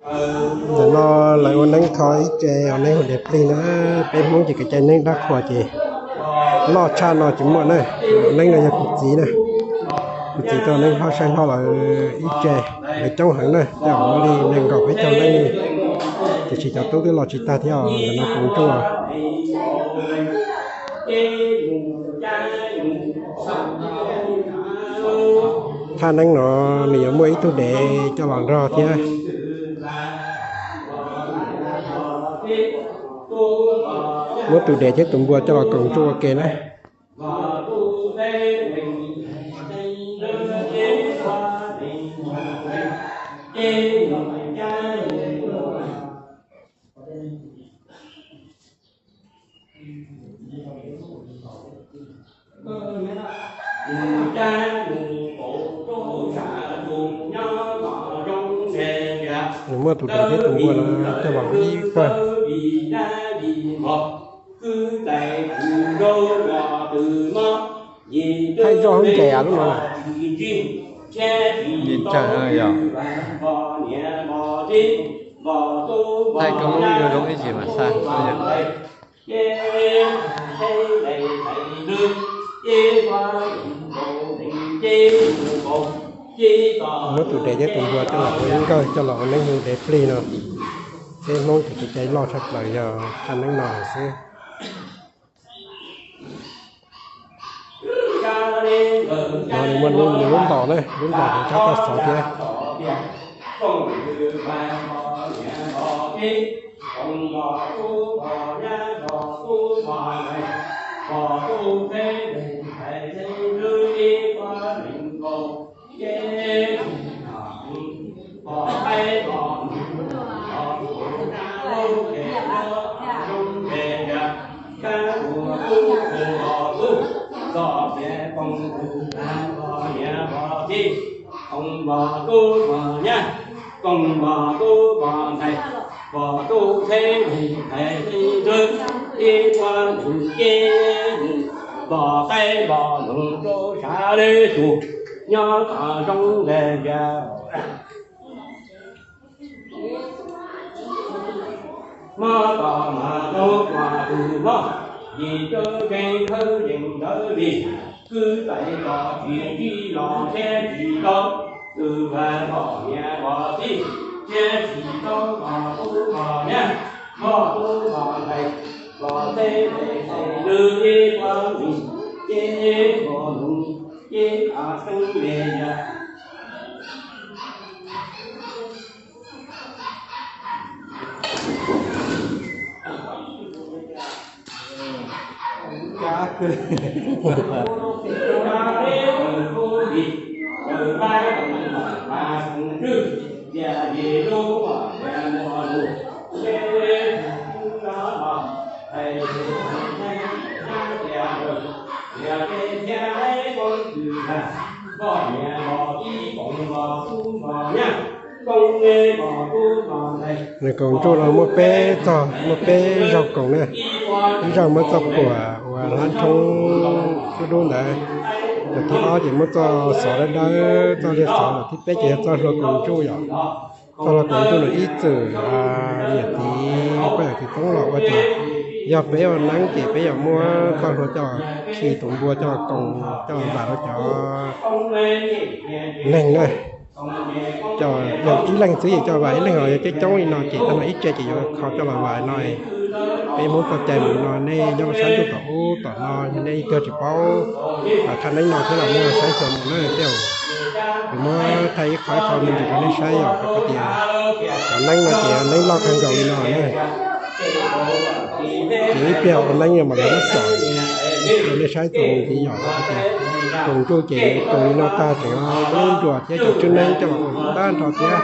Ntawm no lawv ua neeb kho ib ce, ua neeb hu dev plig na. Peb Hmoob ces kev cai neeb dab qhuas ces loj tshaj no tsis muaj na. Ua neeb no yog kuv txiv na, kuv txiv tau neeb hlob saib hlob lawv ib ce, lawv coob heev na, tej zaum muaj li nees nkaum peb caug leej li, tiam sis cov tub twb los tsis tag thiab os. Ntawm no koom ntsuj. Thaj neeb no nws yuav muaj ib tug dev coj los nrog thiab. Muab tus dev thiab tus npua coj los koom ntsuj ua ke na. Nws muaj tus dev thiab tus npua no coj los ib pawg. Thaij zoj hoob ces lub no na. Thaij koj lub zoo zoo ib yam mas xa. Muab tus dev thiab tus npua coj los ua ib nkawg coj los ua neeb hu dev plig no. Peb Hmoob ces kev cai loj tshaj plaws yog thaj neeb no xwb. No nws muaj nws lub ntaus na, lub ntaus nws tshab toj xov thiab. Koom mos tub mos nyab, koom mos tub mos ntxhais, mos tub txheeb neeg thaiv xeeb ntxwb, ib puag nus ces mus, npog qaib npog noog rau sab lej tus, nyob tom zoov ntag. Mob tos mas tub mas tus mob, yim cuab nkeeg khawb yees ntawd li, kwv txais tos tsis ntsib los siab tsis tau, kwv vam pom niam pom txiv, siab tsis tau mos tub mos nyab, mos tub mos ntxhais, mos txheeb neeg thaiv xeeb ntxwb, ib puag nus ces mus, ces av xeeb le yam. Nws koom ntsuj no muaj peb txog, muaj peb zaug koom na. Ib zaug muab txoj puam uas hlab nrhoob dub dub ntawd, zaum thib ob ces muab txoj xov dawb dawb, txoj liag xov, zaum thib peb ces yog txoj hlua koom ntsuj yom. Txoj hlua koom ntsuj no ib txwm niam txiv poj yawm txiv toob los ua ces yog peb ua neeb ces peb yuav muab txoj hlua coj khi tus npua coj koom coj vam rau cov neeg na. Coj ib leeg xwb ces coj vam ib leeg, ho yog coob coob li no ces tag no ib tse ces yuav kho coj los vam no. Peb Hmoob txoj cai mus no nej nyob saib ntuj tom ub tom no, yog nej ib tug tsis paub thaj neeb no thiab los nej saib xyuas mus na, tej zaum kuv muab thaij ib qho ib qho me ntsis rau nej saib yom, rau qhov tias cov neeb no ces neeb loj kawg nkaus li no na. Ces ib pliag ua neeb no mas lawv muab tsom rau nej saib txuas mus ntxiv yom, rau qhov tias koom ntsuj ces koom li no tag tseem muab nruas thiab cov tswb neeb coj los ua tag nrho thiab.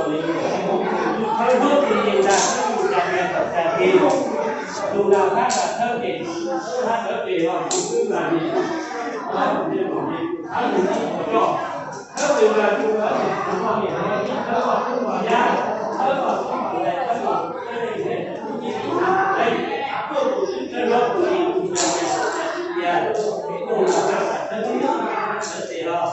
kom li, tus thawb huab tus yees ntag, tus tsa tes kom tsa tes, tus nram hab ntag thawb tes, hab thawb tes los tus twb nram li, thawb tus tib kom coj, thawb tus nram tus thawb tus no nim no ib thawb los tub los yab, thawb los tub los ntxhais, thawb los tub los ntxhais, thawb los tub los ntxhais, tuaj tus twb thawb huab tus yees tus tsa tes kom tsa tes, tus nram hab ntag thawb tes, thawb tes los